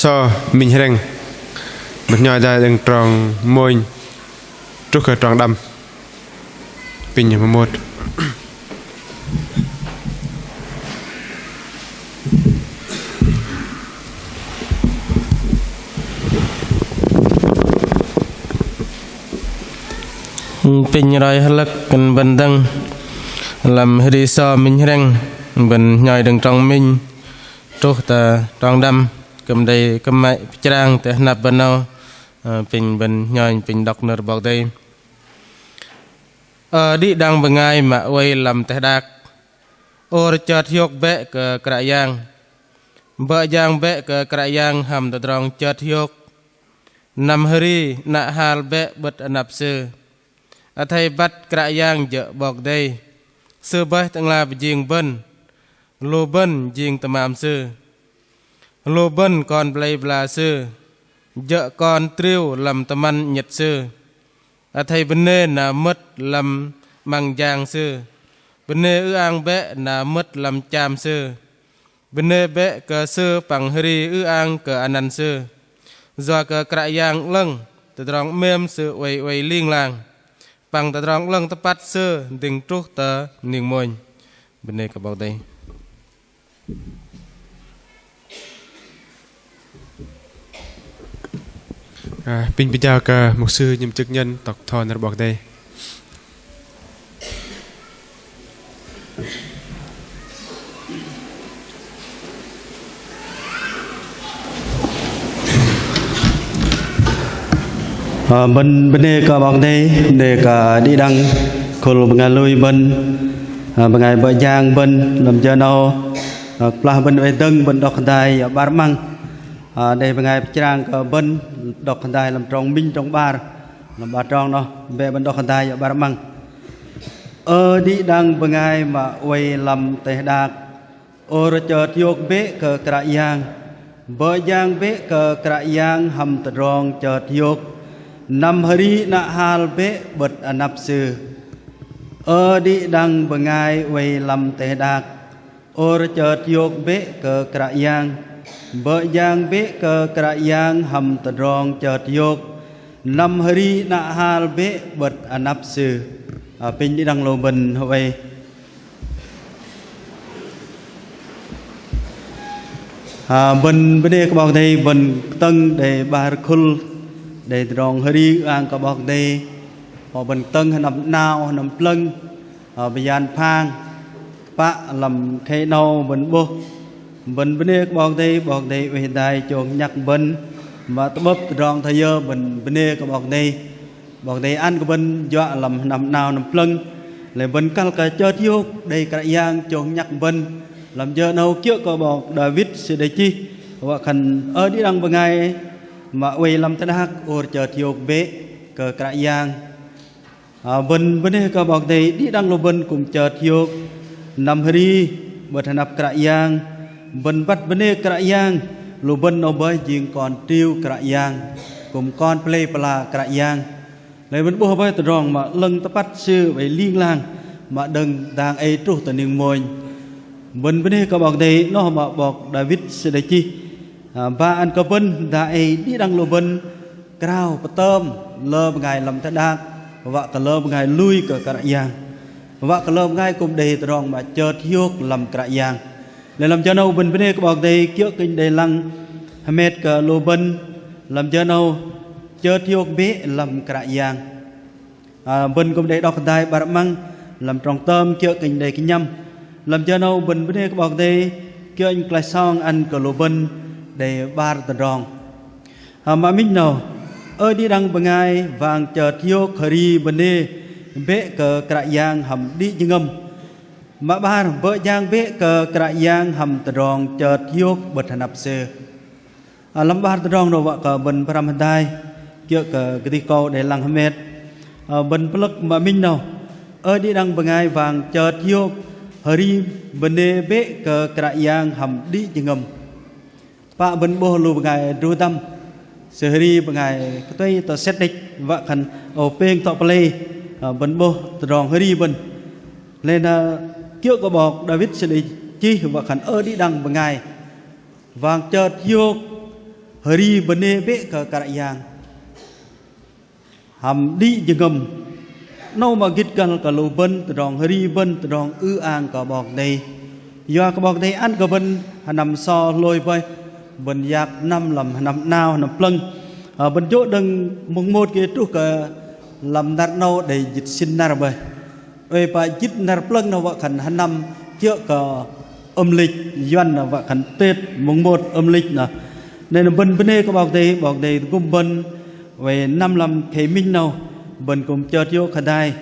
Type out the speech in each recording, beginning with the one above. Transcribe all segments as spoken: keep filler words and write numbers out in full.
So Minh Hrĕng, bơ̆n hnhoi đơ̆ng trong mônh truh kơ trong đăm. Pinh mơmôt. Pinh roi hơlơ̆k kơ bơ̆n dơ̆ng lăm hơri So Minh Hrĕng, bơ̆n hnhoi đơ̆ng trong minh truh tơ trong đăm, kư̆m đei kơmăy pơchrang tơ hơnăp bơ̆n âu. Ơ, pinh bơ̆n hnhoi pinh đŏk nơ̆r 'Bok Kei-Dei. Ơ đĭ đăng bơngai mă oei lăm teh đak, ôr chơt hiôk bĕ kơ Kră Yang. Bơ̆ jang bĕ kơ Kră Yang hăm tơdrong chơt hiôk. Năm hơri 'nă hal bĕ 'bơ̆t anăp Sư. Athei băt Kră Yang jơ̆ 'Bok Kei-Dei. Sư bơih Tơ'ngla pơjing bơ̆n. Lu bơ̆n jing tơmam Sư. Lu bơ̆n kon pơlei pơla Sư, jơ̆ kon triu lăm tơmăn 'nhĕt Sư. Athei bơnê na mơ̆t lăm 'măng jang Sư. Bơnê ư-ang bĕ na mơ̆t lăm cham Sư. Bơnê bĕ kơ Sư păng hơri ư-ang kơ anăn Sư. Yua kơ Kră Yang 'lơ̆ng tơdrong 'mêm Sư oei oei ling lang. Păng tơdrong 'lơ̆ng tơpăt Sư dĭng truh tơ ning mônh. Bơnê kơ 'Bok Kei-Dei. Ơ, pinh pơjao kơ mục sư, nhiệm chức nhân tŏk tho nơ̆r 'Bok Kei-Dei. Ơ, bơ̆n bơnê kơ 'Bok Kei-Dei, bơnê kơ đĭ đăng khul bơngai lui bơ̆n, ơ, bơngai bơ̆ jang bơ̆n lăm jơ 'nâu, ơ, kơplah bơ̆n oei dơ̆ng bơ̆n đŏk hơdai 'bar 'măng. Ơ, đei bơngai pơchrang kơ bơ̆n đŏk hơdai lăm trong minh trong 'bar, lăm 'bar trong noh, bĕ bơ̆n đŏk hơdai 'bar 'măng. Ơ đĭ đăng bơngai mă oei lăm teh đak, ôr chơt hiôk bĕ kơ Kră Yang. Bơ̆ jang bĕ kơ Kră Yang hăm tơdrong chơt hiôk. Năm hơri 'nă hal bĕ 'bơ̆t anăp Sư. Ơ đĭ đăng bơngai oei lăm teh đak, ôr chơt hiôk bĕ kơ Kră Yang. Bơ̆ jang bĕ kơ Kră Yang hăm tơdrong chơt hiôk. Năm hơri 'nă hal bĕ 'bơ̆t anăp Sư. Ơ, pinh đĭ đăng lu bơ̆n hơwei. Ơ, bơ̆n bơnê kơ 'Bok Kei-Dei, bơ̆n kơtơ̆ng đei 'bar khul, đei tơdrong hơri ư-ang kơ 'Bok Kei-Dei, hŏ bơ̆n kơtơ̆ng hơnăm 'nao, hơnăm plơ̆ng, ơ, bơyan phang, pă lăm khei 'nâu bơ̆n 'bôh. Bơ̆n bơnê kơ 'Bok Kei-Dei, 'Bok Kei-Dei oei hơdai chông nhăk bơ̆n, mă tơ'bơ̆p tơdrong thoi yơ bơ̆n bơnê kơ 'Bok Kei-Dei. 'Bok Kei-Dei ăn kơ bơ̆n juă lăm hơnăm 'nao hơnăm plơ̆ng. Lei bơ̆n kăl kơ chơt hiôk đei Kră Yang chông nhăk bơ̆n. Lăm jơ 'nâu kiơ̆ kơ 'bok Đawit sư đei chih wă khan: Ơ đĭ đăng bơngai mă oei lăm teh đak, ôr chơt hiôk bĕ kơ Kră Yang. Ơ, bơ̆n bơnê kơ 'Bok Kei-Dei, đĭ đăng lu bơ̆n kư̆m chơt hiôk năm hơri 'bơ̆t hơnăp Kră Yang. Bơ̆n băt bơnê Kră Yang, lu bơ̆n 'nâu bơih jing kon triu Kră Yang, kư̆m kon pơlei pơla Kră Yang. Lei bơ̆n 'bôh bơih tơdrong mă 'lơ̆ng tơpăt Sư oei ling lang mă đơ̆ng dang ei truh tơ ning mônh. Bơ̆n bơnê kơ 'Bok Kei-Dei, noh mă 'bok Đawit sư đei chih: Ơ, ba ăn kơ bơ̆n dang ei đĭ đăng lu bơ̆n krao pơtơm lơ bơngai lăm teh đak, wă kơ lơ bơngai lui kơ Kră Yang, wă kơ lơ bơngai kư̆m đei tơdrong mă chơt hiôk lăm Kră Yang. Lei lăm jơ 'nâu bơ̆n bơnê kơ 'Bok Kei-Dei, kiơ̆ kơ inh đei lăng hơmet kơ lu bơ̆n lăm jơ 'nâu chơt hiôk bĕ lăm Kră Yang. Ơ, bơ̆n kư̆m đei đŏk hơdai 'bar 'măng lăm trong tơm, kiơ̆ kơ inh đei kơnhăm. Lăm jơ 'nâu bơ̆n bơnê kơ 'Bok Kei-Dei, kiơ̆ inh klaih song ăn kơ lu bơ̆n đei 'bar tơdrong. Ơ, mă minh 'nâu: Ơ đĭ đăng bơngai wang chơt hiôk hơri bơnê bĕ kơ Kră Yang hăm đĭ jơhngơ̆m. Mă 'bar: Bơ̆ jang bĕ kơ Kră Yang hăm tơdrong chơt hiôk 'bơ̆t hơnăp Sư. Ơ, lăm 'bar tơdrong 'nâu wă kơ bơ̆n pơhrăm hơdai, kiơ̆ kơ kơdih kâu đei lăng hơmet. Ơ, bơ̆n pơlơ̆k mă minh 'nâu: Ơ đĭ đăng bơngai wang chơt hiôk hơri bơnê bĕ kơ Kră Yang hăm đĭ jơhngơ̆m. Pă bơ̆n 'bôh lu bơngai druh dăm, sư hơri bơngai kơtuei tơ sĕt đĕch, wă khan âu pêng tŏ pơlei, ơ, bơ̆n 'bôh tơdrong hơri bơ̆n. Lei na kiơ̆ kơ 'bok Đawit sư đei chih wă khan: Ơ đĭ đăng bơngai wang chơt hiôk hơri bơnê bĕ kơ Kră Yang hăm đĭ jơhngơ̆m. 'Nâu mă gĭt găl kơ lu bơ̆n tơdrong hơri bơ̆n tơdrong ư-ang kơ 'Bok Kei-Dei. Yua kơ 'Bok Kei-Dei ăn kơ bơ̆n hơnăm sô hlôi bơih, bơ̆n yak năm lăm hơnăm 'nao hơnăm plơ̆ng. Ơ, bơ̆n jô̆ đơ̆ng mông môt gĭt truh kơ lăm năr 'nâu đei jĭt sĭn năr bơih. Oei pă jĭt năr plơ̆ng noh wă khan hơnăm kiơ̆ kơ âm lịch Yuăn noh wă khan Tết mùng một âm lịch noh. Nên bơ̆n bơnê kơ 'Bok Kei-Dei, 'Bok Kei-Dei tơgŭm bơ̆n oei năm lăm khei minh 'nâu bơ̆n kŭm chơt yô̆ kơdai.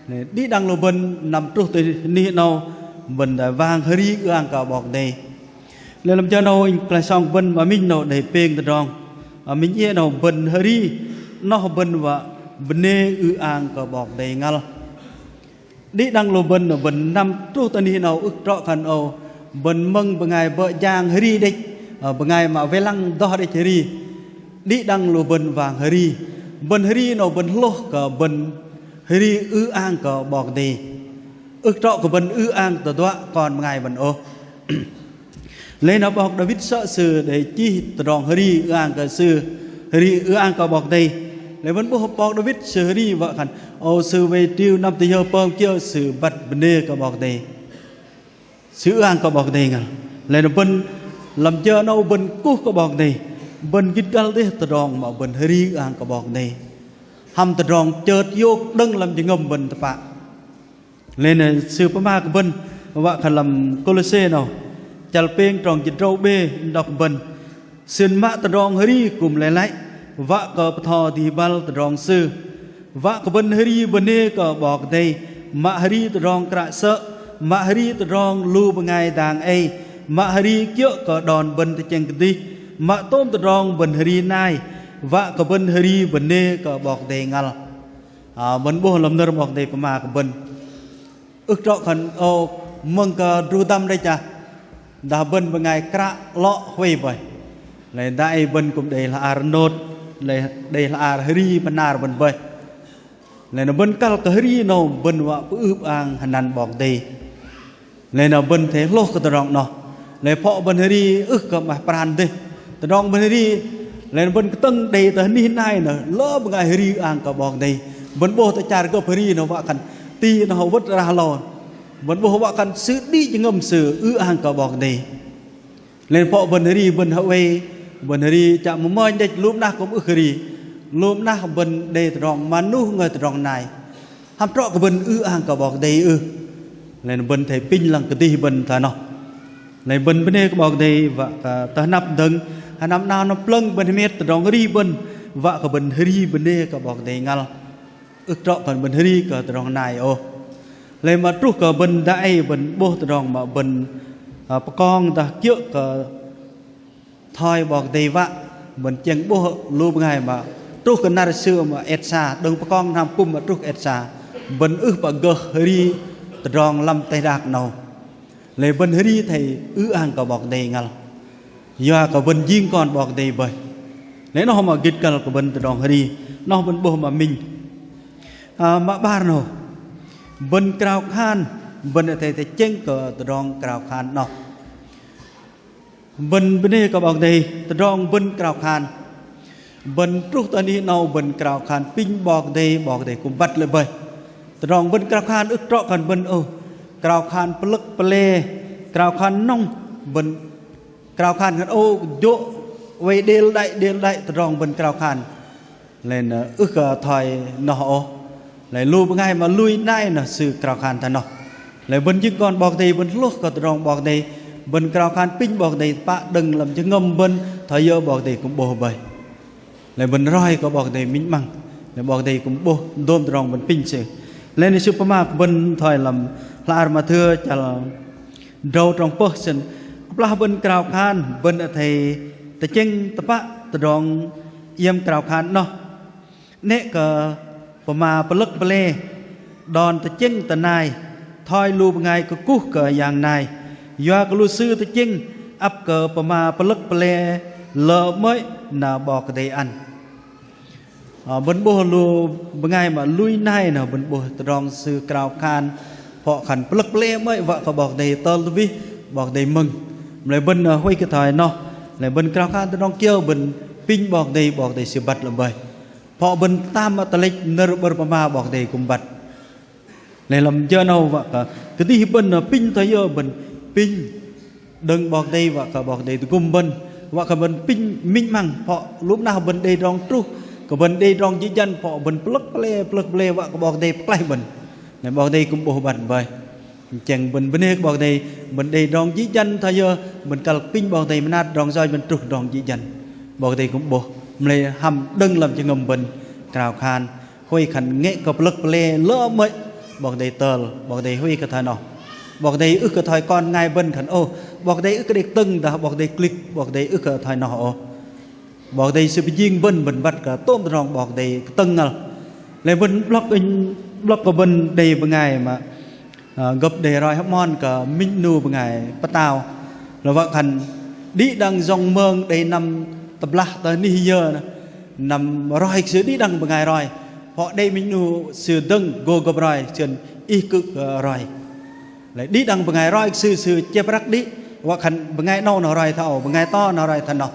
Đĭ đăng lu bơ̆n năm truh tơ anih 'nâu bơ̆n đei wang hơri ư-ang kơ 'Bok Kei-Dei. Lei lăm jơ 'nâu inh klaih sŏng bơ̆n mă minh 'nâu đei pêng tơdrong. Mă minh iĕ 'nâu bơ̆n hơri noh bơ̆n wă bơnê ư-ang kơ 'Bok Kei-Dei ngăl. Đĭ đăng lu bơ̆n, bơ̆n năm truh tơ anih 'nâu ưh trŏ khan âu bơ̆n mơ̆ng bơngai bơ̆ jang hơri đĕch, ơ, bơngai mă wei lăng doh đĕch hơri. Đĭ đăng lu bơ̆n wang hơri. Bơ̆n hơri 'nâu bơ̆n hlôh kơ bơ̆n hơri ư-ang kơ 'Bok Kei-Dei. Ưh trŏ kơ bơ̆n ư-ang tơduă kon bơngai bơ̆n ôh. Lei na 'bok Đawit sơ̆ sư đei chih tơdrong hơri ư-ang kơ sư, hơri ư-ang kơ 'Bok Kei-Dei. Lei bơ̆n 'bôh 'bok Đawit sư hơri wă khan âu sư wei triu năm tơ yơ pơm kiơ sư băt bơnê kơ 'Bok Kei-Dei. Sư ư-ang kơ 'Bok Kei-Dei ngăl. Lei na bơ̆n lăm jơ 'nâu bơ̆n kuh kơ 'Bok Kei-Dei, bơ̆n gĭt găl dêh tơdrong mă bơ̆n hơri ư-ang kơ 'Bok Kei-Dei hăm tơdrong chơt yôk đơ̆ng lăm jơhngơ̆m bơ̆n tơpă. Lei na sư pơma kơ bơ̆n wă khan lăm Kôlôse 'nâu chăl pêng trong jĭt drâu bê, đŏk bơ̆n: Sưn mă tơdrong hơri kư̆m lei lăi, wă kơ bơtho dih băl tơdrong Sư. Wă kơ bơ̆n hơri bơnê kơ 'Bok Kei-Dei, mă hơri tơdrong kră sơ̆, mă hơri tơdrong lu bơngai dang ei, mă hơri kiơ̆ kơ đon bơ̆n tơchĕng kơdih, mă tôm tơdrong bơ̆n hơri nai, wă kơ bơ̆n hơri bơnê kơ 'Bok Kei-Dei ngăl. Ơ, bơ̆n 'bôh lăm nơ̆r 'Bok Kei-Dei pơma kơ bơ̆n. Ưh trŏ khan âu mơ̆ng kơ druh dăm đĕch ah, dah bơ̆n bơngai kră 'lŏ huay bơih. Lei dah ei bơ̆n kư̆m đei hla ar nôt, lei đei hla ar hơri pơnar bơ̆n bơih. Lei na bơ̆n kăl kơ hơri 'nâu bơ̆n wă pơư pơang hơnăn 'Bok Kei-Dei. Lei na bơ̆n athei hlôh kơ tơdrong 'noh. Lei phŏ bơ̆n hơri ưh kơ 'maih pran dêh. Tơdrong bơ̆n hơri, lei na bơ̆n kơtơ̆ng đei tơ anih nai na lơ bơngai hơri ư-ang kơ 'Bok Kei-Dei. Bơ̆n 'bôh tơ char gơ̆p hơri na wă khan ti na wơ̆t rah lơ. Bơ̆n 'bôh wă khan sư đĭ jơhngơ̆m sư ư-ang kơ 'Bok Kei-Dei. Lei phŏ bơ̆n hơri bơ̆n hơwei, bơ̆n hơri chă mơmơnh đĕch, lŭm nah kư̆m ưh hơri. Lŭm nah bơ̆n đei tơdrong mơnuh ngơi tơdrong nai. Hăm trŏ kơ bơ̆n ư-ang kơ 'Bok Kei-Dei ưh? Lei na bơ̆n athei apinh lăng kơdih bơ̆n thoi noh. Lei bơ̆n bơnê kơ 'Bok Kei-Dei wă kơ tơ hơnăp dơ̆ng, hơnăm 'nao hơnăm plơ̆ng bơ̆n hơmet tơdrong hơri bơ̆n, wă kơ bơ̆n hơri bơnê kơ 'Bok Kei-Dei ngăl. Ưh trŏ kơ bơ̆n hơri kơ tơdrong nai ôh. Lei mă truh kơ bơ̆n dah ei bơ̆n 'bôh tơdrong mă bơ̆n, ơ, pơkong dah kiơ̆ kơ thoi 'Bok Kei-Dei wă, bơ̆n tơchĕng 'bôh lu bơngai mă truh kơ năr sư mă et sa, đơ̆ng pơkong hnam kŭm mă truh et sa, bơ̆n ưh pă gơh hơri tơdrong lăm teh đak 'nâu. Lei bơ̆n hơri athei ư-ang kơ 'Bok Kei-Dei ngăl. Yua kơ bơ̆n jing kon 'Bok Kei-Dei bơih. Lei 'noh mă gĭt găl kơ bơ̆n tơdrong hơri, 'noh bơ̆n 'bôh mă minh. Ơ, mă 'bar 'nâu, bơ̆n krao khan, bơ̆n athei tơchĕng kơ tơdrong krao khan 'noh. Bơ̆n bơnê kơ 'Bok Kei-Dei, tơdrong bơ̆n krao khan. Bơ̆n truh tơ anih 'nâu bơ̆n krao khan apinh 'Bok Kei-Dei, 'Bok Kei-Dei kư̆m băt lê̆ bơih. Tơdrong bơ̆n krao khan ưh trŏ khan bơ̆n ôh krao khan pơlơ̆k pơlê, krao khan nŏng, bơ̆n krao khan khan ôh jô̆ oei đêl đăi đêl đăi tơdrong bơ̆n krao khan. Lei na ưh kơ thoi noh ôh. Lei lu bơngai mă lui nai na sư krao khan thoi noh. Lei bơ̆n jing kon 'Bok Kei-Dei bơ̆n hlôh kơ tơdrong 'Bok Kei-Dei, bơ̆n krao khan apinh 'Bok Kei-Dei tơpă đơ̆ng lăm jơhngơ̆m bơ̆n thoi yơ 'Bok Kei-Dei kư̆m 'bôh bơih. Lei bơ̆n roi kơ 'Bok Kei-Dei minh 'măng, lei 'Bok Kei-Dei kư̆m 'bôh dôm tơdrong bơ̆n apinh sư. Lei na sư pơma kơ bơ̆n thoi lăm hla ar Mathêu chăl drâu trong pơh sĭn: Kơplah bơ̆n krao khan, bơ̆n athei tơchĕng tơpă tơdrong iĕm krao khan 'noh. 'Nĕ kơ pơma pơlơ̆k pơlê, đon tơchĕng tơ nai, thoi lu bơngai kơkuh kơ yang nai. Yua kơ lu sư tơchĕng ăp kơ pơma pơlơ̆k pơlê lơ 'mơ̆i na 'Bok Kei-Dei ăn. Ơ, bơ̆n 'bôh lu bơngai mă lui nai na bơ̆n 'bôh tơdrong sư krao khan, phŏ khan pơlơ̆k pơlê 'mơ̆i wă kơ 'Bok Kei-Dei tơl tơwih, 'Bok Kei-Dei mơ̆ng. Mă lei bơ̆n, ơ, huay kơ thoi noh, lei bơ̆n krao khan tơdrong kiơ bơ̆n Pinh 'Bok Kei-Dei, 'Bok Kei-Dei sư băt lăm bơih. Phŏ bơ̆n tam mă tơlĕch nơ̆r 'bơ̆r pơma 'Bok Kei-Dei kư̆m băt. Lei lăm jơ 'nâu wă kơ kơdih bơ̆n pinh thoi yơ bơ̆n pinh đơ̆ng 'Bok Kei-Dei wă kơ 'Bok Kei-Dei tơgŭm bơ̆n. Wă kơ bơ̆n pinh minh 'măng phŏ lŭm nah bơ̆n đei tơdrong truh. Kơ bơ̆n đei tơdrong jĭ jăn phŏ bơ̆n plơ̆k pơlê, plơ̆k pơlê wă kơ 'Bok Kei-Dei pơklaih bơ̆n. Lei 'Bok Kei-Dei kư̆m 'bôh băt bơih. Chĕng bơ̆n bơnê kơ 'Bok Kei-Dei, bơ̆n đei tơdrong jĭ jăn thoi yơ, bơ̆n kăl pinh 'Bok Kei-Dei mơnat tơdrong yoch bơ̆n truh tơdrong jĭ jăn. 'Bok Kei-Dei kư̆m 'bôh, mă lei hăm đơ̆ng lăm jơhngơ̆m bơ̆n krao khan. Huay khan ngĕ kơ plơ̆k pơlê lơ 'mơ̆i, 'Bok Kei-Dei tơl, 'Bok Kei-Dei huay kơ thoi noh. 'Bok Kei-Dei ưh kơ thoi kon bơngai bơ̆n khan ôh, 'Bok Kei-Dei ưh kơ đei kơtơ̆ng dah 'Bok Kei-Dei klĭk, 'Bok Kei-Dei ưh kơ thoi noh ôh. 'Bok Kei-Dei sư pơjing bơ̆n, bơ̆n băt kơ tôm tơdrong 'Bok Kei-Dei kơtơ̆ng ngăl. Lei bơ̆n blŏk, blŏk kơ bơ̆n đei bơngai mă, ơ, gơ̆p đei roi hơmon kơ minh 'nu bơngai pơtao. Lei wă khan đĭ đăng jơ̆ng mơ̆ng đei năm tơblah tơ anih yơ, năm roi kơ sư đĭ đăng bơngai roi. Phŏ đei minh 'nu sư dơ̆ng gô gơ̆p roi, sư khan ih kư̆m, ơ, roi. Lei đĭ đăng bơngai roi kơ sư, sư chĕp răk đĭ, wă khan bơngai 'nâu noh roi thoi âu, bơngai to noh roi thoi noh.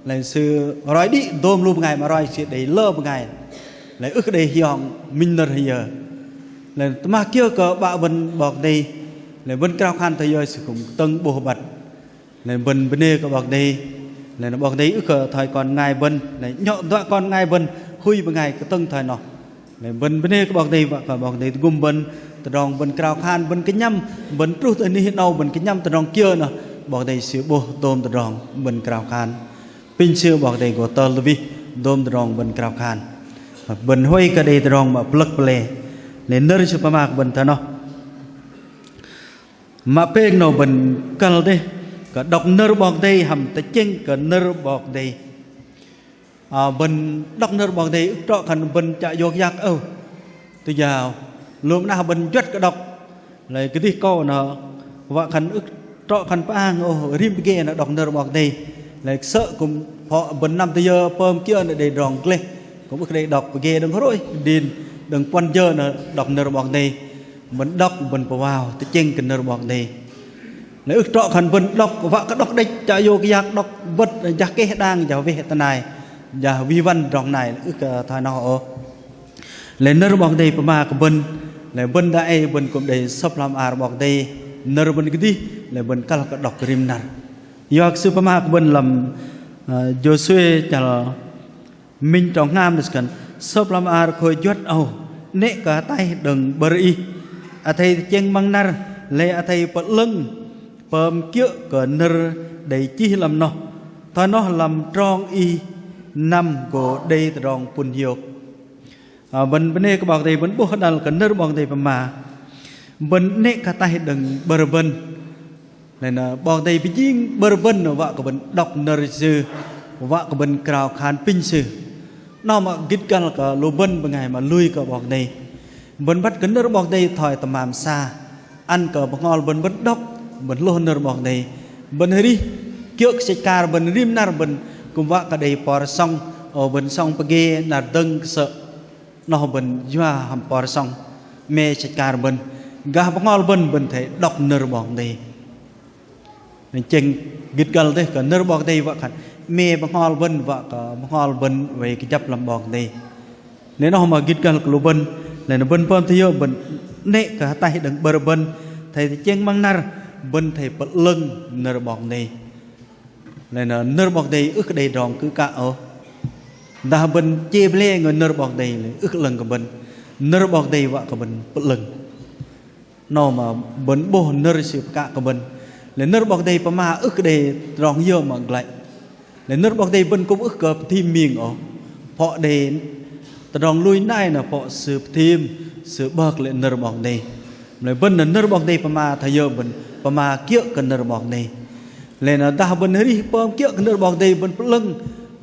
Lei sư roi đĭ dôm lu bơngai mă roi sư đei lơ bơngai. Lei ưh kơ đei hiong minh nơ̆r hơyơ. Lei tơma kiơ kơ 'Bă bơ̆n 'Bok Kei-Dei, lei bơ̆n krao khan thoi yơ sư kư̆m kơtơ̆ng 'bôh băt. Lei bơ̆n bơnê kơ 'Bok Kei-Dei. Lei 'Bok Kei-Dei ưh kơ thoi kon bơngai bơ̆n, lei 'nhŏ duă kon bơngai bơ̆n, huay bơngai kơtơ̆ng thoi noh. Lei bơ̆n bơnê kơ 'Bok Kei-Dei, wă kơ 'Bok Kei-Dei tơgŭm bơ̆n, tơdrong bơ̆n krao khan, bơ̆n kơnhăm, bơ̆n truh tơ anih 'nâu, bơ̆n kơnhăm tơdrong kiơ noh, 'Bok Kei-Dei sư 'bôh dôm tơdrong bơ̆n krao khan. Pinh sư 'Bok Kei-Dei gô tơl tơwih, dôm tơdrong bơ̆n krao khan. Bơ̆n huay kơ đei tơdrong mă plơ̆k pơlê. Lei nơ̆r sư pơma kơ bơ̆n thoi noh. Mă pêng 'nâu bơ̆n kăl dêh, kơ đŏk nơ̆r 'Bok Kei-Dei hăm tơchĕng kơ nơ̆r 'Bok Kei-Dei. Ơ, bơ̆n đŏk nơ̆r 'Bok Kei-Dei ưh trŏ khan bơ̆n chă yôk yak ôh. Tơ jao, lơ̆m nah bơ̆n juăt kơ đŏk. Lei kơdih kâu noh, wă khan ưh trŏ khan pơang ôh, rim pơgê noh đŏk nơ̆r 'Bok Kei-Dei. Lei sơ̆ kư̆m phŏ bơ̆n năm tơ yơ pơm kiơ noh đei tơdrong gleh. Kư̆m ưh kơ đei đŏk pơgê đơ̆ng hrôih, đĭ đơ̆ng puăn jơ noh đŏk nơ̆r 'Bok Kei-Dei. Bơ̆n đŏk, bơ̆n pơwao, tơchĕng kơ nơ̆r 'Bok Kei-Dei. Lei ưh trŏ khan bơ̆n đŏk, wă kơ đŏk đĕch, chă yôk yak đŏk bơ̆t, jah keh đang, jah weh tơ nai, jah wih wăn tơdrong nai, ưh kơ thoi noh ôh. Lei nơ̆r 'Bok Kei-Dei pơma kơ bơ̆n, lei bơ̆n dang ei bơ̆n kư̆m đei Sơ̆p hla bơar 'Bok Kei-Dei, nơ̆r bơ̆n kơdih, lei bơ̆n kăl kơ đŏk rim năr. Yua kơ sư pơma kơ bơ̆n lăm, ơ, Jôsuê chăl minh trong hngam noh sư khan, Sơ̆p hla bơar khôi juăt âu, 'nĕ kơ ataih đơ̆ng 'bơ̆r ih, athei tơchĕng 'măng năr, lei athei pơ'lơ̆ng pơm kiơ̆ kơ nơ̆r đei chih lăm noh, thoi noh lăm trong ih năm gô đei tơdrong pŭn hiôk. Ơ, bơ̆n bơnê kơ 'Bok Kei-Dei, bơ̆n 'bôh hơdăh kơ nơ̆r 'Bok Kei-Dei pơma. Bơ̆n 'nĕ kơ ataih đơ̆ng 'bơ̆r bơ̆n. Lei na 'Bok Kei-Dei pơjing 'bơ̆r bơ̆n wă kơ bơ̆n đŏk nơ̆r Sư, wă kơ bơ̆n krao khan pinh Sư. 'Nâu mă gĭt găl kơ lu bơ̆n bơngai mă lui kơ 'Bok Kei-Dei. Bơ̆n băt kơ nơ̆r 'Bok Kei-Dei thoi tơmam sa. Ăn kơ bơhngol bơ̆n bơ̆n đŏk, bơ̆n hlôh nơ̆r 'Bok Kei-Dei. Bơ̆n arih kiơ̆ kơ sĕch akar bơ̆n rim năr bơ̆n kư̆m wă kơ đei por sŏng, ơ bơ̆n sŏng pơgê năr dơ̆ng kơsơ̆. 'Noh bơ̆n yua hăm por sŏng, 'mê sĕch akar bơ̆n, gah bơhngol bơ̆n, bơ̆n athei đŏk nơ̆r 'Bok Kei-Dei. Tơchĕng gĭt găl dêh kơ nơ̆r 'Bok Kei-Dei wă khan 'mê bơhngol bơ̆n, wă kơ bơhngol bơ̆n oei kơjăp lăm 'Bok Kei-Dei. Lei 'noh mă gĭt găl kơ lu bơ̆n, lei na bơ̆n pơm thoi yơ bơ̆n 'nĕ kơ ataih đơ̆ng 'bơ̆r bơ̆n, athei tơchĕng 'măng năr, bơ̆n athei pơ'lơ̆ng nơ̆r 'Bok Kei-Dei. Lei na nơ̆r 'Bok Kei-Dei ưh kơ đei tơdrong kư̆ kă ôh. Dah bơ̆n chê ble ngơ nơ̆r 'Bok Kei-Dei, lei ưh kơ 'lơ̆ng kơ bơ̆n. Nơ̆r 'Bok Kei-Dei wă kơ bơ̆n pơ'lơ̆ng. 'Nâu mă bơ̆n 'bôh nơ̆r Sư pơkă kơ bơ̆n. Lei nơ̆r 'Bok Kei-Dei pơma ưh kơ đei tơdrong yơ mă glăi. Lei nơ̆r 'Bok Kei-Dei bơ̆n kư̆m ưh kơ pơthim ming ôh. Phŏ đei tơdrong lui nai na phŏ sư pơthim, sư 'bơ̆k lê̆ nơ̆r 'Bok Kei-Dei. Lei bơ̆n na nơ̆r 'Bok Kei-Dei pơma thoi yơ bơ̆n pơma kiơ̆ kơ nơ̆r 'Bok Kei-Dei. Lei na dah bơ̆n arih pơm kiơ̆ kơ nơ̆r 'Bok Kei-Dei bơ̆n pơ'lơ̆ng,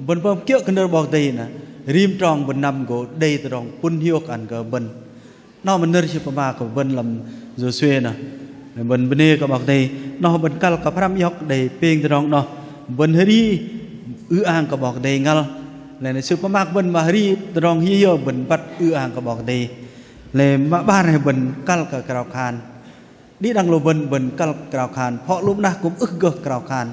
bơ̆n pơm kiơ̆ kơ nơ̆r 'Bok Kei-Dei na rim trong bơ̆n năm gô đei tơdrong pŭn hiôk ăn kơ bơ̆n. 'Noh mă nơ̆r Sư pơma kơ bơ̆n lăm Yôsuê noh. Bơ̆n bơnê kơ 'Bok Kei-Dei, 'noh bơ̆n kăl kơ pơhrăm iŏk đei pêng tơdrong 'noh. Bơ̆n hơri ư-ang kơ 'Bok Kei-Dei ngăl. Lei na Sư pơma kơ bơ̆n mă hơri tơdrong hiơ hiơ bơ̆n băt ư-ang kơ 'Bok Kei-Dei. Lei mă 'bar bơ̆n kăl kơ krao khan. Đĭ đăng lu bơ̆n, bơ̆n kăl krao khan. Phŏ lŭm đah kư̆m ưh gơh krao khan.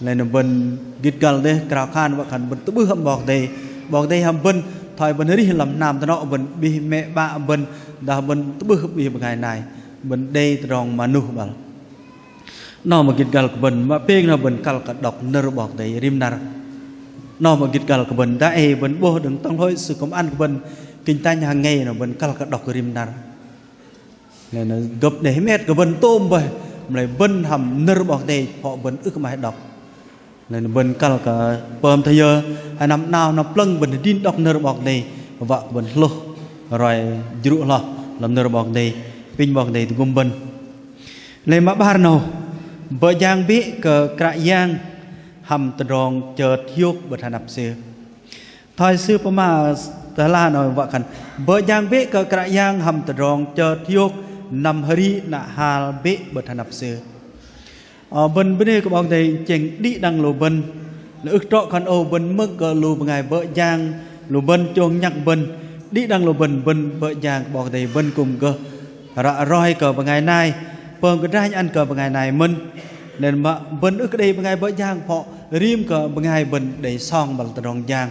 Lei na bơ̆n gĭt găl dêh, krao khan wă khan bơ̆n tơ'bưh hăm 'Bok Kei-Dei. 'Bok Kei-Dei hăm bơ̆n, thoi bơ̆n arih lăm hnam tơnŏ bơ̆n, 'bih mẹ 'bă bơ̆n, dah bơ̆n tơ'bưh 'bih bơngai nai, bơ̆n đei tơdrong mơnuh băl. Noh mă gĭt găl kơ bơ̆n, mă pêng noh bơ̆n kăl kơ đŏk nơ̆r 'Bok Kei-Dei rim năr. Noh mă gĭt găl kơ bơ̆n, dah ei bơ̆n 'bôh đơ̆ng tơ̆ng hlôi sư kư̆m ăn kơ bơ̆n kinh thánh hàng ngày noh bơ̆n kăl kơ đŏk rim năr. Lei na gơ̆p đei hơmet kơ bơ̆n tôm bơih, mă lei bơ̆n hăm nơ̆r 'Bok Kei-Dei phŏ bơ̆n ưh kơ 'maih đŏk. Lei na bơ̆n kăl kơ pơm thoi yơ, hơnăm 'nao hơnăm plơ̆ng bơ̆n adrin đŏk nơ̆r 'Bok Kei-Dei, wă kơ bơ̆n hlôh roi jrŭ hloh lăm nơ̆r 'Bok Kei-Dei, apinh 'Bok Kei-Dei tơgŭm bơ̆n. Lei mă 'bar 'nâu, bơ̆ jang bĕ kơ Kră Yang hăm tơdrong chơt hiôk 'bơ̆t hơnăp Sư. Thoi sư pơma tơ hla 'nâu wă khan, bơ̆ jang bĕ kơ Kră Yang hăm tơdrong chơt hiôk, năm hơri 'nă hal bĕ 'bơ̆t hơnăp Sư. Ơ, bơ̆n bơnê kơ 'Bok Kei-Dei chĕng đĭ đăng lu bơ̆n. Lei ưh trŏ khan ôh bơ̆n mơ̆ng kơ lu bơngai bơ̆ jang lu bơ̆n, chông nhăk bơ̆n, đĭ đăng lu bơ̆n, bơ̆n bơ̆ jang kơ 'Bok Kei-Dei bơ̆n kư̆m gơh ră roi kơ bơngai nai, pơm kơdranh ăn kơ bơngai nai mơ̆n. Lei na mă bơ̆n ưh kơ đei bơngai bơ̆ jang phŏ rim kơ bơngai bơ̆n đei song băl tơdrong jang.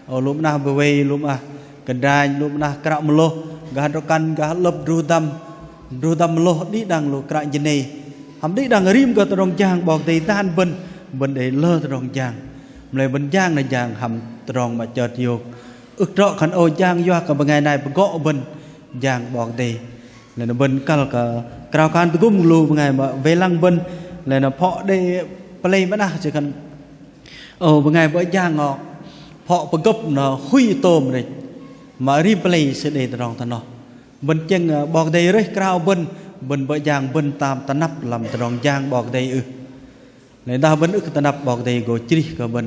Ơ, lu mơnah bơwei, lu mơnah kơdranh, lu mơnah kră mơlôh, gah drŏ-kăn, gah lơ̆p druh dăm, druh dăm mơlôh, đĭ đăng lu kră jơnei. Hăm đĭ đăng rim kơ tơdrong jang 'Bok Kei-Dei dan bơ̆n, bơ̆n đei lơ tơdrong jang. Mă lei bơ̆n jang na jang hăm tơdrong mă chơt hiôk. Ưh trŏ khan ôh jang yua kơ bơngai nai pơgŏ bơ̆n, jang 'Bok Kei-Dei. Lei na bơ̆n kăl kơ krao khan tơgŭm lu bơngai mă wei lăng bơ̆n, lei na phŏ đei pơlei mơnah sư khan ôh bơngai bơ̆ jang ôh, phŏ pơgơ̆p noh hui tôm đĕch. Mă rim pơlei sư đei tơdrong thoi noh. Bơ̆n chĕng, ơ, 'Bok Kei-Dei rơih krao bơ̆n, bơ̆n bơ̆ jang bơ̆n tam tơnăp lăm tơdrong jang 'Bok Kei-Dei ưh. Lei dah bơ̆n ưh kơ tơnăp 'Bok Kei-Dei gô chrih kơ bơ̆n.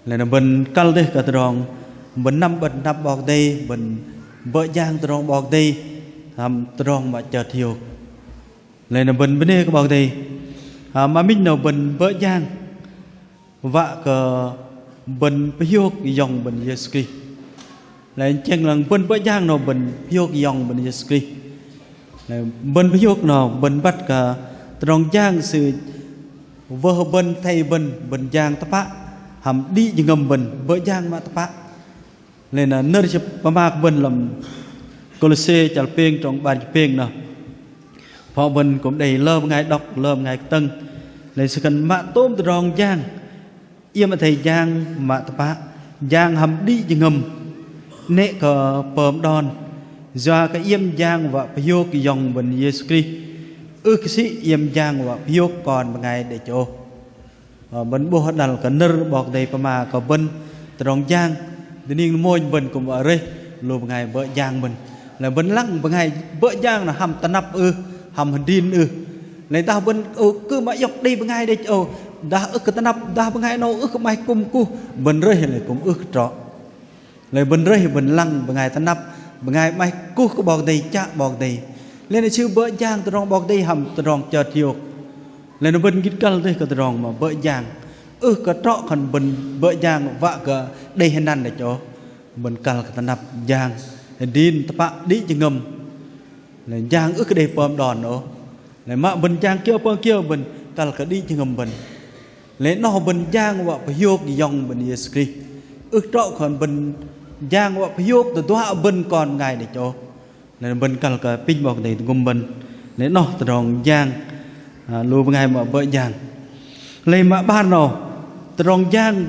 Lei na bơ̆n kăl dêh kơ tơdrong bơ̆n năm 'bơ̆t tơnăp 'Bok Kei-Dei, bơ̆n bơ̆ jang tơdrong 'Bok Kei-Dei, hăm tơdrong mă chơt hiôk. Lei na bơ̆n bơnê kơ 'Bok Kei-Dei. Hăm mă minh 'nâu bơ̆n bơ̆ jang wă kơ bơ̆n pơhiôk Yŏng bơ̆n Yêsu Krist. Lei chĕng lăng bơ̆n bơ̆ jang 'nâu bơ̆n pơhiôk Yŏng bơ̆n Yêsu Krist. Lei bơ̆n pơhiôk 'nâu bơ̆n băt kơ tơdrong jang Sư wơh bơ̆n, athei bơ̆n, bơ̆n jang tơpă, hăm đĭ jơhngơ̆m bơ̆n, bơ̆ jang mă tơpă. Lei na nơ̆r Sư pơma kơ bơ̆n lăm Kôlôse chăl pêng trong 'bar jĭt pêng noh. Phŏ bơ̆n kư̆m đei lơ bơngai đŏk, lơ bơngai kơtơ̆ng. Lei Sư khan mă tôm tơdrong jang, iĕm athei jang mă tơpă, jang hăm đĭ jơhngơ̆m. 'Nĕ kơ pơm đon, yua kơ iĕm jang wă pơhiôk Yŏng bơ̆n Yêsu Krist. Ưh kơ sĭ iĕm jang wă pơhiôk kon bơngai đĕch ôh. Ơ, bơ̆n 'bôh đăl kơ nơ̆r 'Bok Kei-Dei pơma kơ bơ̆n tơdrong jang, dơning mônh bơ̆n kư̆m wă rơih lu bơngai bơ̆ jang bơ̆n. Lei bơ̆n lăng bơngai bơ̆ jang noh hăm tơnăp ưh, hăm hơdrin ưh. Lei dah bơ̆n ưh kơ mă iŏk đei bơngai đĕch ôh, dah ưh kơ tơnăp, dah bơngai 'nâu ưh kơ 'maih kư̆m kuh, bơ̆n rơih lei kư̆m ưh kơ trŏ. Lei bơ̆n rơih bơ̆n lăng bơngai tơnăp, bơngai 'maih kuh kơ 'Bok Kei-Dei, chă 'Bok Kei-Dei. Lei na sư bơ̆ jang tơdrong 'Bok Kei-Dei hăm tơdrong chơt hiôk. Lei na bơ̆n gĭt kăl dêh kơ tơdrong mă bơ̆ jang. Ưh kơ trŏ khan bơ̆n bơ̆ jang wă kơ đei hơnăn đĕch ôh. Bơ̆n kăl kơ tơnăp jang, hơdrin tơpă đĭ jơhngơ̆m. Lei jang ưh kơ đei pơm đon ôh. Lei mă bơ̆n jang kiơ pơm kiơ bơ̆n kăl kơ đĭ jơhngơ̆m bơ̆n. Lei noh bơ̆n jang wă pơhiôk Yŏng bơ̆n Yêsu Krist. Ưh trŏ khan bơ̆n jang wă pơhiôk tơduă bơ̆n kon bơngai đĕch ôh. Lei bơ̆n kăl kơ apinh 'Bok Kei-Dei tơgŭm bơ̆n. Lei noh tơdrong jang, ơ, lu bơngai mă bơ̆ jang. Lei mă 'bar 'nâu, tơdrong jang,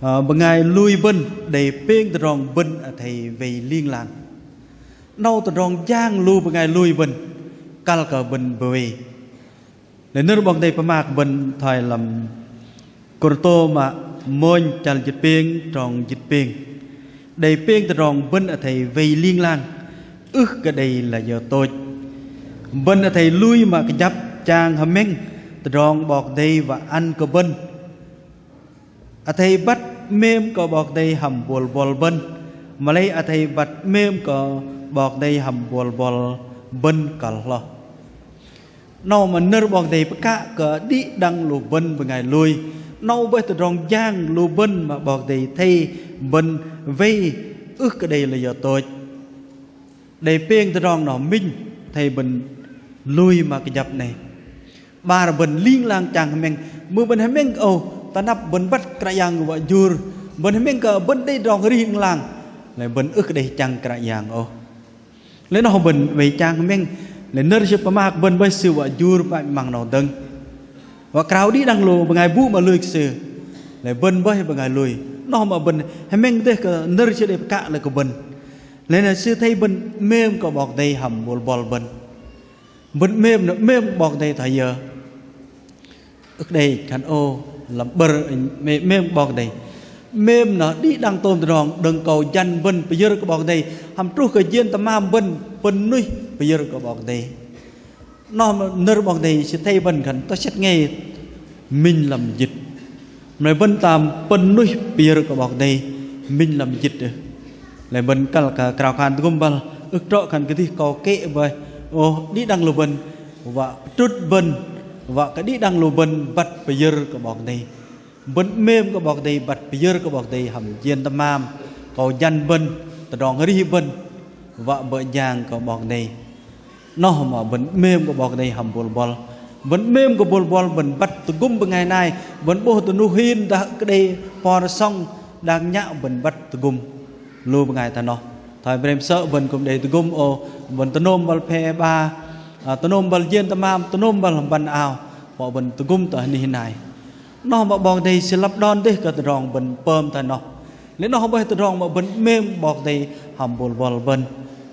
ơ, bơngai lui bơ̆n đei pêng tơdrong bơ̆n athei wei ling lang. 'Nâu tơdrong jang lu bơngai lui bơ̆n kăl kơ bơ̆n bơwei. Lei nơ̆r 'Bok Kei-Dei pơma kơ bơ̆n thoi lăm Kôrintô mă mônh chăl jĭt pêng trong jĭt pêng. Đei pêng tơdrong bơ̆n athei wei ling lang, ưh kơ đei layơ tôch. Bơ̆n athei lui mă kơjăp chang hơmĕng tơdrong 'Bok Kei-Dei wă ăn kơ bơ̆n. Athei băt 'mêm kơ 'Bok Kei-Dei hăm buăl buăl bơ̆n. Mă lei athei băt 'mêm kơ 'Bok Kei-Dei hăm buăl buăl bơ̆n kăl hloh. 'Nâu mă nơ̆r 'Bok Kei-Dei pơkă kơ đĭ đăng lu bơ̆n bơngai lui. 'Nâu bơih tơdrong jang lu bơ̆n mă 'Bok Kei-Dei athei bơ̆n wei ưh kơ đei layơ tôch. Đei pêng tơdrong noh minh athei bơ̆n lui mă kơjăp 'nâu. 'bar bơ̆n ling lang chang hơmĕng. Mưh bơ̆n hơmĕng ôh, tơ anăp bơ̆n băt Kră Yang wă jur. Bơ̆n hơmĕng kơ bơ̆n đei tơdrong arih ling lang. Lei bơ̆n ưh kơ đei chang Kră Yang ôh. Lei noh bơ̆n wei chang hơmĕng. Lei nơ̆r sư pơma kơ bơ̆n bơih sư wă jur pă măng noh dơ̆ng. Wă krao đĭ đăng lu bơngai bu mă lui kơ sư. Lei bơ̆n bơih bơngai lui. Noh mă bơ̆n hơmĕng dêh kơ nơ̆r sư đei pơkă lei kơ bơ̆n. Lei na sư athei bơ̆n 'mêm kơ 'Bok Kei-Dei hăm bôl bŏl bơ̆n. Bơ̆n 'mêm noh 'mêm 'Bok Kei-Dei thoi yơ. Ưh kơ đei khan ô lăm 'bơ̆r 'mêm 'Bok Kei-Dei. 'Mêm noh đĭ đăng tôm tơdrong đơ̆ng akâu jăn bơ̆n pơyơ̆r kơ 'Bok Kei-Dei. Hăm truh kơ jên tơmam bơ̆n pơ̆n nuih pơyơ̆r kơ 'Bok Kei-Dei. Noh nơ̆r 'Bok Kei-Dei sư athei bơ̆n khan tơsĕt ngei minh lăm jĭt. Mă lei bơ̆n tam pơ̆n nuih pơyơ̆r kơ 'Bok Kei-Dei minh lăm jĭt ưh. Lei bơ̆n kăl kơ krao khan tơgŭm băl ưh trŏ khan kơdih akâu kĕ bơih. Ôh, đĭ đăng lu bơ̆n wă pơtrŭt bơ̆n, wă kơ đĭ đăng lu bơ̆n băt pơyơ̆r kơ 'Bok Kei-Dei. Bơ̆n 'mêm kơ 'Bok Kei-Dei, băt pơyơ̆r kơ 'Bok Kei-Dei hăm jên tơmam, akâu jăn bơ̆n, tơdrong arih bơ̆n, wă bơ̆ jang kơ 'Bok Kei-Dei. Noh mă bơ̆n 'mêm kơ 'Bok Kei-Dei hăm bôl bŏl. Bơ̆n 'mêm kơ bôl bŏl, bơ̆n băt tơgŭm bơngai nai, bơ̆n 'bôh tơnuh hin dah kơ đei por sŏng đang nhă bơ̆n băt tơgŭm. Lu bơngai tơ noh. Thoi 'brem sơ̆ bơ̆n kư̆m đei tơgŭm ôh, bơ̆n tơnôm băl phe 'ba, a, tơnôm băl jên tơmam, tơnôm băl băn ao, pŏ bơ̆n tơgŭm tơ hơnih nai. Noh mă 'Bok Kei-Dei sư lăp đon dêh kơ tơdrong bơ̆n pơm thoi noh. Lei noh bơih tơdrong mă bơ̆n 'mêm 'Bok Kei-Dei hăm bôl bŏl bơ̆n.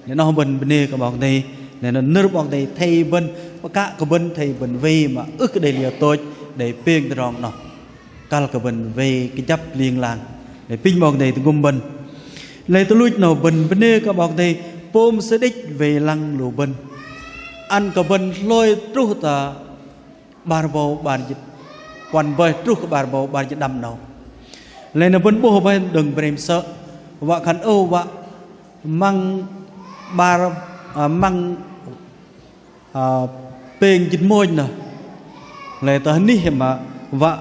Lei noh bơ̆n bơnê kơ 'Bok Kei-Dei. Lei noh nơ̆r 'Bok Kei-Dei athei bơ̆n pơkă kơ bơ̆n athei bơ̆n wei mă ưh kơ đei liơ tôch đei pêng tơdrong noh. Kăl kơ bơ̆n wei kơjăp ling lang. Lei apinh 'Bok Kei-Dei tơgŭm bơ̆n. Lei tuch luch noh bơ̆n bơnê kơ 'Bok Kei-Dei pôm sư đĕch wei lăng lu bơ̆n. Ăn kơ bơ̆n hlôi truh tơ 'bar bâu 'bar jĭt puăn bơih truh kơ 'bar bâu 'bar jĭt đăm 'nâu. Lei na bơ̆n 'bôh bơih đơ̆ng 'brem sơ̆ wă khan âu wă măng 'bar, a, măng, a, pêng jĭt mônh noh. Lei tơ hơnih mă wă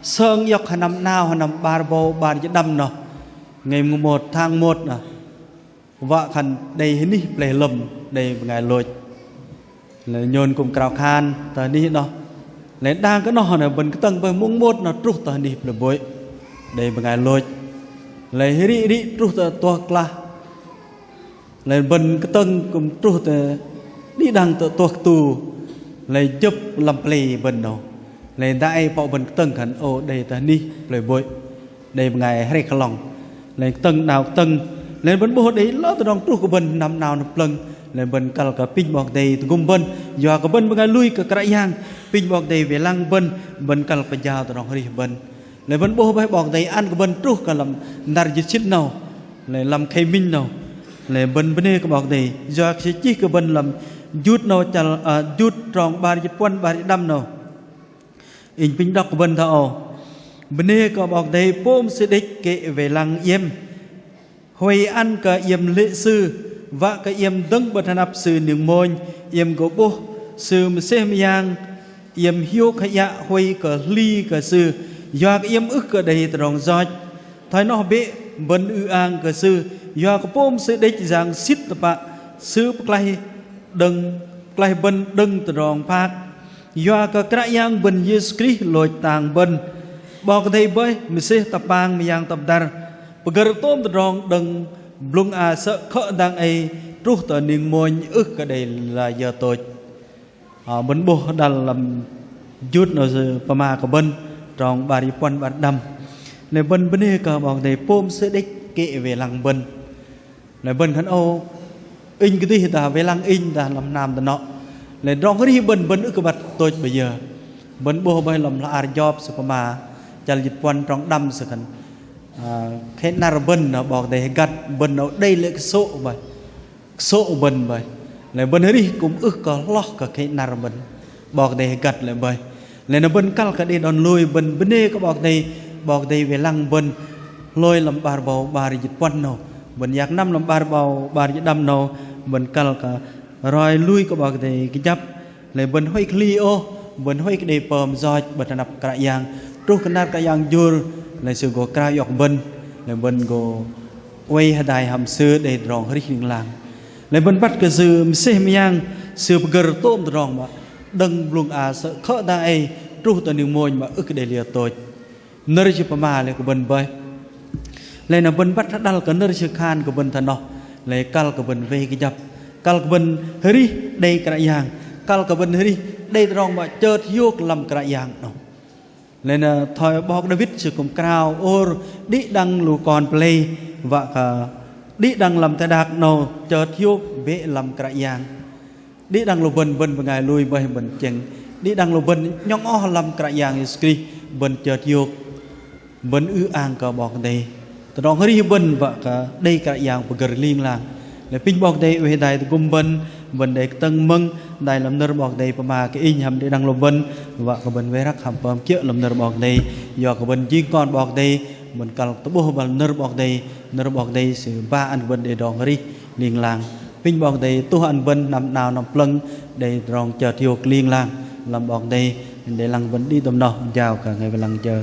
sơng iŏk hơnăm 'nao hơnăm 'bar bâu 'bar jĭt đăm noh. Ngày mùng một tháng một noh. Wă khan đei hơnih plei lơ̆m đei bơngai lôch. Lei nhôn kư̆m krao khan tơ hơnih noh. Lei đang kơ noh na bơ̆n kơtơ̆ng bơih mùng một noh truh tơ hơnih plei bôih đei bơngai lôch. Lei hơrih hơrih truh tơ tuh klah. Lei bơ̆n kơtơ̆ng kư̆m truh tơ đĭ đăng tơ tuh kơtu. Lei jơ̆p lăm plei bơ̆n noh. Lei dang ei pŏ bơ̆n kơtơ̆ng khan ô đei tơ hơnih plei bôih. Đei bơngai hrĕk hơlŏng. Lei kơtơ̆ng 'nao kơtơ̆ng. Lei bơ̆n 'bôh đei lơ tơdrong truh kơ bơ̆n hơnăm 'nao nơ̆ plơ̆ng. Lei bơ̆n kăl kơ apinh 'Bok Kei-Dei tơgŭm bơ̆n. Yua kơ bơ̆n bơngai lui kơ Kră Yang. Apinh 'Bok Kei-Dei wei lăng bơ̆n. Bơ̆n kăl pơjao tơdrong arih bơ̆n. Lei bơ̆n 'bôh bơih 'Bok Kei-Dei ăn kơ bơ̆n truh kơ lăm năr jĭt sĭn 'nâu. Lei lăm khei minh 'nâu. Lei bơ̆n bơnê kơ 'Bok Kei-Dei. Yua kơ sư chih kơ bơ̆n lăm Jut 'nâu chăl, a, Jut trong 'bar jĭt puăn 'bar jĭt đăm 'nâu. Inh apinh đŏk kơ bơ̆n thoi âu. Bơnê kơ 'Bok Kei-Dei pôm sư đĕch kĕ wei lăng iĕm. Huay ăn kơ iĕm lê̆ sư, wă kơ iĕm dơ̆ng 'bơ̆t hơnăp sư ning mônh, iĕm gô 'bôh sư mơsêh mơyang, iĕm hiôk hơiă huay kơ hli kơ sư, yua kơ iĕm ưh kơ đei tơdrong yoch. Thoi noh bĕ bơ̆n ư-ang kơ sư, yua kơ pôm sư đĕch yang sĭt tơpă, sư pơklaih đơ̆ng, pơklaih bơ̆n đơ̆ng tơdrong phak. Yua kơ Kră Yang bơ̆n Yêsu Krist lôch tang bơ̆n. 'Bok Kei-Dei bơih mơsêh tơpang mơyang tŏp dăr. Pơgơ̆r tôm tơdrong đơ̆ng blŭng a sơ̆ khơ̆ dang ei truh tơ ning mônh ưh kơ đei la yơ tôch. A, bơ̆n 'bôh đăl lăm Jut 'nâu sư pơma kơ bơ̆n trong 'bar jĭt puăn 'bar đăm. Lei bơ̆n bơnê kơ 'Bok Kei-Dei pôm sư đĕch kĕ wei lăng bơ̆n. Lei bơ̆n khan ô, inh kơdih dah wei lăng inh dah lăm hnam dơnŏ. Lei tơdrong arih bơ̆n bơ̆n ưh kơ băt tôch bơih yơ. Bơ̆n 'bôh bơih lăm hla ar Jôp sư pơma chăl jĭt puăn trong đăm sư khan. A, khei năr bơ̆n 'nâu 'Bok Kei-Dei hơgăt bơ̆n 'nâu đei lê̆ kơsô̆ bơih. Kơsô̆ bơ̆n bơih. Lei bơ̆n arih kư̆m ưh kơ hloh kơ khei năr bơ̆n. 'Bok Kei-Dei hơgăt lê̆ bơih. Lei na bơ̆n kăl kơ đei đon lui bơ̆n bơnê kơ 'Bok Kei-Dei. 'Bok Kei-Dei wei lăng bơ̆n hlôi lăm 'bar bâu 'bar jĭt puăn 'nâu. Bơ̆n yak năm lăm 'bar bâu 'bar jĭt đăm 'nâu. Bơ̆n kăl kơ roi lui kơ 'Bok Kei-Dei kơjăp. Lei bơ̆n huay kơ hli ôh, bơ̆n huay kơ đei pơm yoch 'bơ̆t hơnăp Kră Yang. Truh kơ năr Kră Yang jur, lei sư gô krao iŏk bơ̆n. Lei bơ̆n gô oei hơdai hăm sư đei tơdrong arih ling lang. Lei bơ̆n băt kơ sư mơsêh mơyang, sư pơgơ̆r tôm tơdrong mă đơ̆ng blŭng a sơ̆ khơ̆ dang ei truh tơ ning mônh mă ưh kơ đei liơ tôch. Nơ̆r Sư pơma lei kơ bơ̆n bơih. Lei na bơ̆n băt hơđăl kơ nơ̆r Sư khan kơ bơ̆n thoi noh. Lei kăl kơ bơ̆n wei kơjăp, kăl kơ bơ̆n arih đei Kră Yang, kăl kơ bơ̆n arih đei tơdrong mă chơt hiôk lăm Kră Yang noh. Lei na thoi 'Bok Đawit sư kư̆m krao ôr đĭ đăng lu kon pơlei wă kơ đĭ đăng lăm teh đak 'nâu chơt hiôk bĕ lăm Kră Yang. Đĭ đăng lu bơ̆n, bơ̆n bơngai lui bơih bơ̆n tơchĕng. Đĭ đăng lu bơ̆n 'nhŏng oh lăm Kră Yang Yêsu Krist, bơ̆n chơt hiôk, bơ̆n ư-ang kơ 'Bok Kei-Dei. Tơdrong arih bơ̆n wă kơ đei Kră Yang pơgơ̆r ling lang. Lei apinh 'Bok Kei-Dei oei hơdai tơgŭm bơ̆n, bơ̆n đei kơtơ̆ng mơ̆ng hơdai lăm nơ̆r 'Bok Kei-Dei pơma kơ inh hăm đĭ đăng lu bơ̆n, wă kơ bơ̆n wei răk hăm pơm kiơ̆ lăm nơ̆r 'Bok Kei-Dei. Yua kơ bơ̆n jing kon 'Bok Kei-Dei, bơ̆n kăl tơ'bôh băl nơ̆r 'Bok Kei-Dei, nơ̆r 'Bok Kei-Dei sư ba ăn bơ̆n đei tơdrong arih ling lang. Apinh 'Bok Kei-Dei tuh ăn bơ̆n năm 'nao năm plơ̆ng đei tơdrong chơt hiôk ling lang lăm 'Bok Kei-Dei. Đei lăng bơ̆n đĭ tơm noh, jao kơ ngai wei lăng jơ.